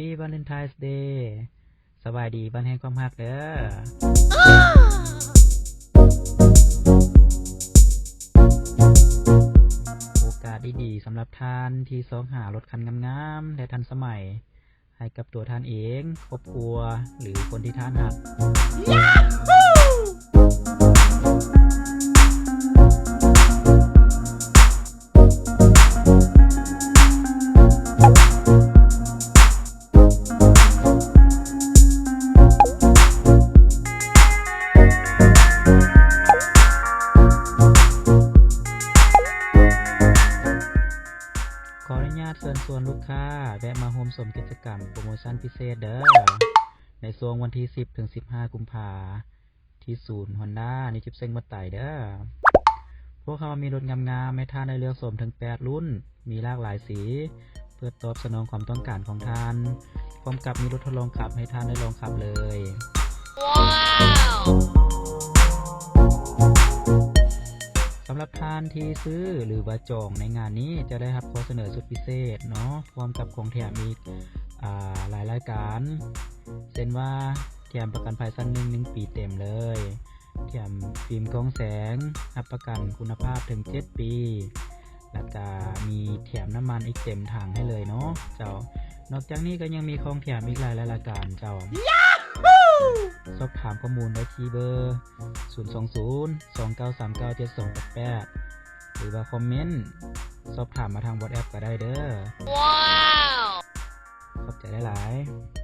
Happy Valentine's Day ສະບາຍດີວັນແຫ່ງຄວາມຮັກເດີ້. ໂອກາດດີໆສຳລັບທ່ານທີ່ຊອກຫາລົດຄັນງາມໆ ແລະ ທັນສະໄໝ ໃຫ້ກັບຕົວທ່ານເອງ, ຄອບຄົວ ຫຼື ຄົນທີ່ທ່ານຮັກ. ຂໍອະນຸຍາດເຊີນຊວນລູກຄ້າແວະມາຮ່ວມຊົມກິດຈະກຳໂປຣໂມຊັນພິເສດເດີ້ ໃນຊ່ວງວັນທີສິບເຖິງສິບຫ້າກຸມພາ ທີ່ສູນຮອນດ້ານິວຈິບເຊັງວັດໄຕເດີ້. ພວກເຮົາມີລົດງາມໆໃຫ້ທ່ານໄດ້ເລືອກຊົມເຖິງແປດລຸ້ນ, ມີຫຼາກຫຼາຍສີ ເພື່ອຕອບສະໜອງຄວາມຕ້ອງການຂອງທ່ານ, ພ້ອມກັບມີລົດທົດລອງຂັບໃຫ້ທ່ານໄດ້ລອງຂັບເລີຍ. ສຳລັບທ່ານທີ່ຊື້ ຫຼືວ່າຈອງໃນງານນີ້ ຈະໄດ້ຮັບຂໍ້ສະເໜີສຸດພິເສດເນາະ, ພ້ອມກັບຂອງແຖມອີກ ອາ ຫຼາຍລາຍການ ເຊັ່ນວ່າ ແຖມປະກັນໄພຊັ້ນໜຶ່ງ ໜຶ່ງປີເຕັມເລີຍ, ແຖມຟິມກ້ອງແສງ ຮັບປະກັນຄຸນນະພາບເຖິງເຈັດປີ ແລ້ວກະມີແຖມນ້ຳມັນອີກເຕັມຖັງໃຫ້ເລີຍເນາະເຈົ້າ. ນອກຈາກນີ້ກໍຍັງມີຂອງແຖມອີກຫຼາຍລາຍການເຈົ້າ. ສອບຖາມຂໍ້ມູນໄດ້ທີ່ເບີ ສູນສອງສູນ ສອງເກົ້າສາມເກົ້າ ເຈັດສອງແປດແປດ ຫຼືວ່າຄອມເມັນສອບຖາມມາທາງ WhatsApp ກໍໄດ້ເດີ້. ຂອບໃຈຫຼາຍໆ.